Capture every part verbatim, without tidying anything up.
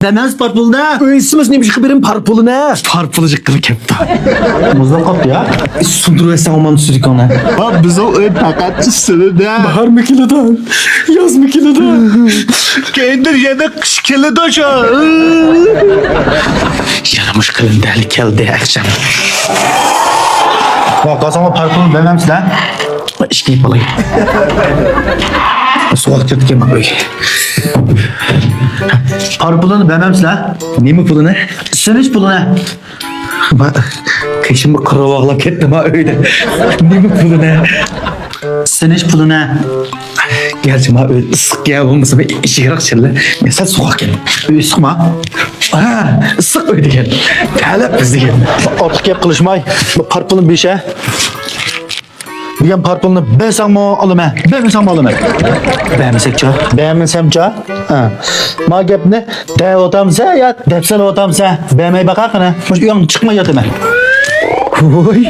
بەرمەمسىز پار پۇلىنى؟ ئۆي ئىسسىمىسا نېمە ئىشقا بېرىمەن پار پۇلىنى؟ پار پۇلى جىققىلى كەپتۇ. مۇزلاپ قاپتۇ يا. سۇندۇرۇۋەتسەڭ ئومان تۈزۈكۈڭنى. ھا، بىزنىڭ ئۆي پەقەت ئىسسىدە. باھارمۇ كېلىدۇ، يازمۇ كېلىدۇ. كەينىدىن يەنە قىش كېلىدۇ شۇ. يەنە مۇشۇ قېلىن دەل كەلدى ئەخشەم. ۋاقاساڭلار پار پۇلىنى بەرمەمسىلەر؟ ئىشكىنىپ بالاي. سوغۇق كىرىپتىكەن بۇ ئۆيگە. پار پۇلىنى بەرمەمسىلەر؟ نېمە پۇلىنى؟ سېلىش پۇلىنى. قېشىمغا قارا باغلاپ كەتتىم ھا ئۆيدە. نېمە پۇلىنى؟ سېلىش پۇلىنى. گەرچە ما ئۆي ئىسسىق يا بولمىسا ئىچى يىراق شەللە. مەن سەل سوغۇق ئىكەن. ئۆي ئىسسىقما؟ ھا، ئىسسىق ئۆي دېگەن. تەلەپ بىز دېگەن. ئارتۇق گەپ قىلىشماي، پار پۇلىنى بېرىشە. دېگەن پار پۇلنى بەرسەڭمۇ ئالىمەن، بەرمىسەڭمۇ ئالىمەن. بەرمىسەكچۇ؟ بەرمىسەمچۇ؟ ھە. ما گەپنى دەۋاتامسەن يا دەپ سېلىۋاتامسەن؟ بەرمەي باقە قېنى. مۇشۇ ئۆيۈڭدىن چىقماي يات ئەمەن. ۋوي،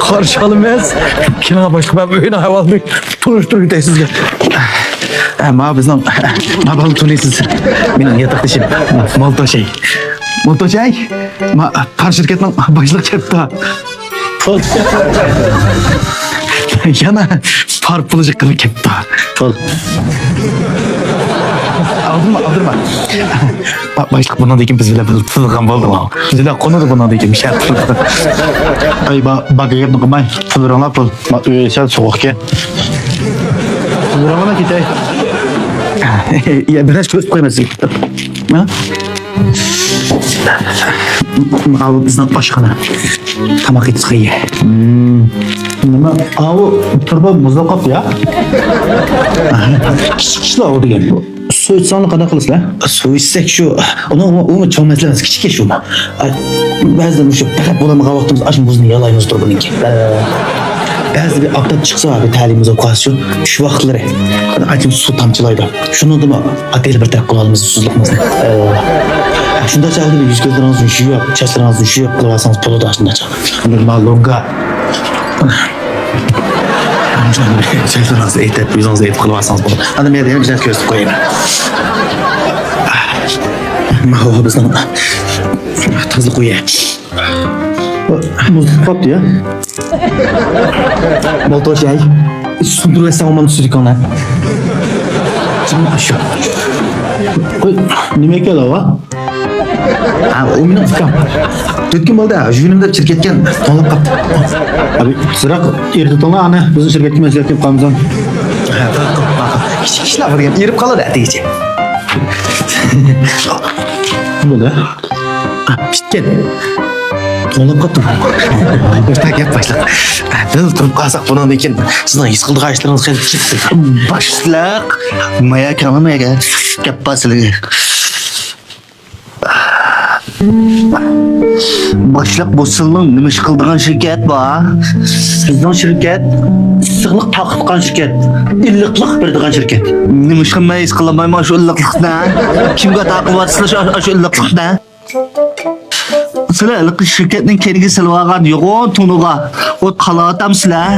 قارشى ئالىمىز. كېلىڭ باشلىق، مەن ئۆينىڭ ئەھۋالىنى تونۇشتۇرۇپ كېتەي سىزگە. ھە، ما بىزنىڭ، ما بالىنى تونۇيسىز. مېنىڭ ياتاقدىشىم، مولتوشەي. مولتوشەي، ما پار شىركەتنىڭ باشلىقى كەپتۇ. پۇل. يەنە پار پۇلى جىققىلى كەپتۇ. پۇل. ئالدىرما، ئالدىرما. با-، باشلىق بۇنىڭدىن كېيىن بىز بىلەن بىللە تۇتۇلغان بولدىمۇ؟ بىز بىلەن قونىدۇ بۇنىڭدىن كېيىن، شەرت قىلدى. ئەي، با-، باكا گەپنى قىلماي، پۇل بېرىڭلار، پۇل. ما ئۆي سەل سوغۇق ئىكەن. پۇل بېرىڭلار، مەن كېتەي. يا، بىر نەرسە كۆرسىتىپ قويىمەن سىزگە. ھە؟ ئاۋۇ بىزنىڭ ئاشخانا. تاماق يېتىش خېيى. نېمە؟ ئاۋۇ تۇرۇبا مۇزلاپ قاپتۇ يا. كىچىك ئىشلار ئۇ دېگەن. سۇ ئىچسەڭلار قانداق قىلىسىلەر؟ سۇ ئىچسەك شۇ، ئۇنىڭ، ئۇمۇ چوڭ مەسىلە ئەمەس، كىچىك ئىش ئۇمۇ. ئاي، بەزىدە مۇشۇ پەقەت بولالمىغان ۋاقتىمىزدا ئاشۇ مۇزنى يالايمىز تۇرۇبىنىڭكى. بەزىدە بىر ئاپتاپ چىقسا، بىر تەلىيىمىز بولۇپ قالسا شۇ، چۈش ۋاقىتلىرى. ئاچىم سۇ تامچىلايدۇ. شۇنىڭدىمۇ ئاتەيلى بىر تەرەپ قىلىۋالىمىز سۇسلۇقىمىزنى. ئە، شۇنداق چاغدا بىر يۈز-كۆزلىرىڭىزنى يۇيۇپ، چاچلىرىڭىزنى يۇيۇپ قىلىۋالسىڭىز بولىدۇ، شۇنداق چاغدا. نورمال لوگا. چاچلىرىڭىزنى ئېيتىپ، يۈزىڭىزنى ئېيتىپ قىلىۋالسىڭىز بولىدۇ. ئانا، مەن يەنە بىر نەرسە كۆرسىتىپ قوياي. ماۋۇ بىزنىڭ تازىلىق ئۆيى. مۇزلىتىپ قاپتۇ يا. مولتوشەي. سۇندۇرۇۋەتسەڭ ئومان تۈزۈكۈڭنى. شۇ. قوي، نېمە ئىكەن ئاۋۇ؟ ھە، ئۇ مېنىڭ ئۇكام. تۆت كۈن بولدى، جۈۋىنىم دەپ چىرىپ كەتكەن، توڭلاپ قاپتۇ. ئەبى، سىراق ئېرىتىۋېتىڭلار، ئانا، بىزنىڭ شىركەتكە مەسلىھەت كېلىپ قالمىسۇن. ھە، تاق، تاق، تاق. كىچىك ئىشلار بار دېگەن، ئېرىپ قالىدۇ ئەتىگىچە. بولدى. پۈتكەن. توڭلاپ قاپتۇ. بىر تاق گەپ باشلىق. بىز تۇرۇپ قالساق بۇنىڭدىن كېيىن سىزنىڭ ھېس قىلىدىغان ئىشلىرىڭىز خېلى جىق. باشلىق، مايا كەڭلىمەگە گەپ بار سىلىگە. باشلىق، بۇ سىلىنىڭ نېمە ئىش قىلىدىغان شىركەت بار؟ بىزنىڭ شىركەت ئىسسىقلىق تارقىتقان شىركەت، ئىللىقلىق بېرىدىغان شىركەت. نېمە ئىشقا مەن ھېس قىلالمايمەن شۇ ئىللىقلىقنى؟ كىمگە تارقىتىۋاتىسىلەر شۇ، شۇ ئىللىقلىقنى؟ سىلەر ھېلىقى شىركەتنىڭ كەينىگە سېلىۋالغان يوغان تونۇرغا ئوت قالاۋاتامسىلەر؟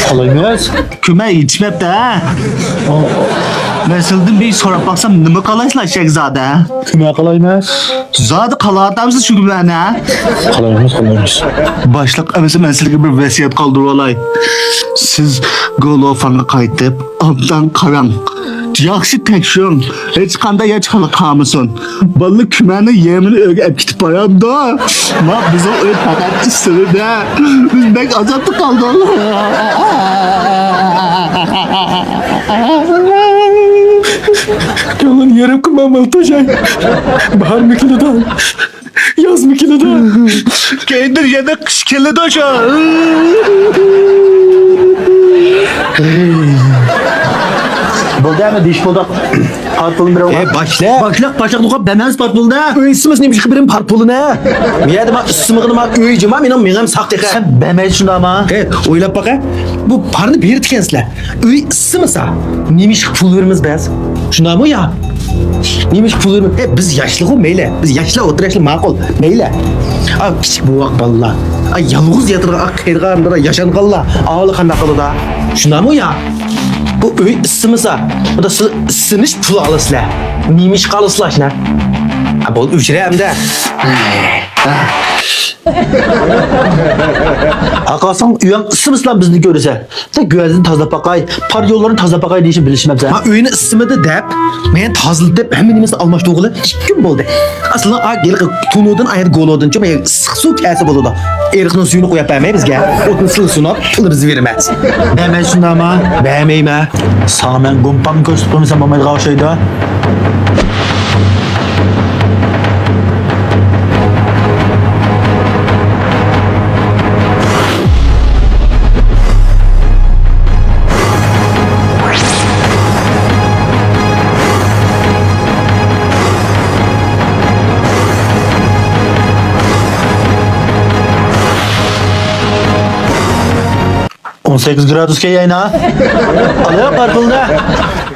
قالايمىز. كۆمەي يېتىشمەپتۇ ھە؟ مەن سىلىدىن بىر سوراپ باقسام، نېمە قالايسىلەر ئەشەك زادە؟ كۆمەي قالايمىز. زادى قالاۋاتامسىز شۇ كۆمەينى ھە؟ قالايمىز، قالايمىز. باشلىق ئەمىسە، مەن سىلىگە بىر ۋەسىيەت قالدۇرۇۋالاي. سىز گولوفاڭغا قايتىپ، ئوبدان قاراڭ. ياخشى تەكشۈرۈڭ. ھېچقانداق ياچ خالا قالمىسۇن. بالىلار كۆمەينىڭ يېمىنى ئۆيگە ئەپ كېتىپ بارامدۇ؟ ما بىزنىڭ ئۆي پەقەت ئىسسىدە. بىز بەك ئازابتا قالدۇق. كۆڭلۈڭنى يېرىم قىلما، مولتوشەي. باھارمۇ كېلىدۇ. يازمۇ كېلىدۇ. كەينىدىن يەنە قىش كېلىدۇ شۇ. بولدى، ھەممە دېيىش بولدى. پار پۇلنى بېرىڭ. ئەي، باشلىق. باشلىق، باشلىق، نوقاپ بەرمەمسىز پار پۇلنى. ئۆي ئىسسىمىسا نېمە ئىشقا بېرىمەن پار پۇلىنى؟ بۇ يەردە ما ئىسسىمىغىنى ما ئۆي جىما، مېنىڭ مېڭەم ساق تېخى. سەن بەرمەيسەن شۇنداقما؟ ھەي، ئويلاپ باقە. بۇ پارنى بېرىپتىكەنسىلەر. ئۆي ئىسسىمىسا، نېمە ئىشقا پۇل بېرىمىز بىز؟ شۇنداقمۇ يا؟ نېمە ئىشقا پۇل بېرىمىز؟ ئە، بىز ياشلىقۇ مەيلى. بىز ياشلار، ئوتتۇرا ياشلار ماقۇل. مەيلى. ئا، كىچىك بوۋاق بالىلار. ئا، يالغۇز ياتىدىغان، ئا، قېرىغانلار، ياشانغانلار. ئاۋۇلار قانداق قىلىدۇ؟ شۇنداقمۇ يا؟ بۇ ئۆي ئىسسىمىسا، بۇدا سىلەر ئىسسىنىش پۇلى ئالىسىلەر. نېمە ئىشقا ئالىسىلەر شۇنى؟ ھە، بولدى، ئۆچۈرە ئەمدى. ھە، قارىساڭ، ئۆيۈڭ ئىسسىمىسىلا بىزنى كۆرىسە. سەن گۆزىنى تازىلاپ باقاي، پار يوللىرىنى تازىلاپ باقاي دېيىشنى بىلىشمەپسەن. ھە، ئۆينى ئىسسىمىدى دەپ، مېنى تازىلىتىپ، ھەممە نېمىسىنى ئالماشتۇرغىلى ئىككى كۈن بولدى. ئەسلى، ئا، ھېلىقى تونۇدىن، ئايەت گولودىن چوقۇم ئىسسىق سۇ كەلسە بولىدۇ. ئېرىقنىڭ سۈيىنى قويۇپ بەرمەي بىزگە. ئوتنى سىلى سۇناپ، پۇلىمىزنى بېرىمەن. بەرمەيسەن ئەمما. بەرمەيمەن. ساڭا مەن گۇمپامنى كۆرسىتىپ قويمىسام بولمايدىغان ئوخشايدۇ. ئون سەككىز گرادۇسكەن يەنە. ئالە پار پۇلنى.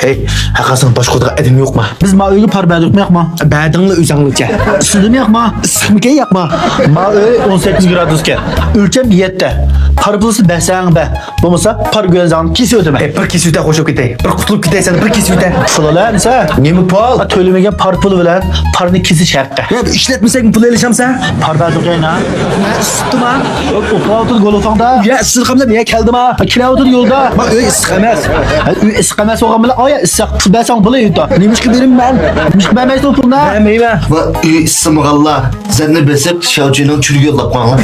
ھەي، ھەققاسىڭ باشقۇرىدىغان ئادەم يوقما؟ بىز ما ئۆيگە پار بەردۇقمۇ ياقما؟ بەردىڭلا ئۆزۈڭلىچە. ئىسسىدىمۇ ياقما؟ ئىسسىقمىكەن ياقما؟ ما ئۆي ئون سەككىز گرادۇسكەن. ئۆلچەم يەتتە. پار پۇلسى بەرسەڭ بەر. بولمىسا پار گۆزەڭنى كېسىۋېتىمەن. ھەي، بىر كېسىۋېتە، خوش بولۇپ كېتەي. بىر قۇتۇلۇپ كېتەي سەن، بىر كېسىۋېتە. پۇل ئالامسەن؟ نېمە پۇل؟ تۆلىمىگەن پار پۇلى بىلەن پارنى كېسىش ھەققى. يا، ئىشلەتمىسەكمۇ پۇل ئېلىشامسەن؟ پار بەردۇق يەنە. مەن ئىسسىتتىما. ئۇخلاۋاتىدۇ گولۇفاڭدا. يا، ئىسسىقامدا مەن كەلدىما. كېلەۋاتىدۇ يولدا. ما ئۆي ئىسسىق ئەمەس. ھە، ئۆي ئىسسىق ئەمەس بولغان بىلەن، ئايا ئىسسىق. پۇل بەرسەڭ بولىدۇ. نېمىشقا بېرىمەن مەن؟ نېمىشقا بەرمەيسەن پۇلنى؟ بەرمەيمەن. ۋە ئۆي ئىسسىمىغانلار زەننى بېسىپ شياۋچۈنىڭ چۆلىگە يوللاپ قويۇڭلار.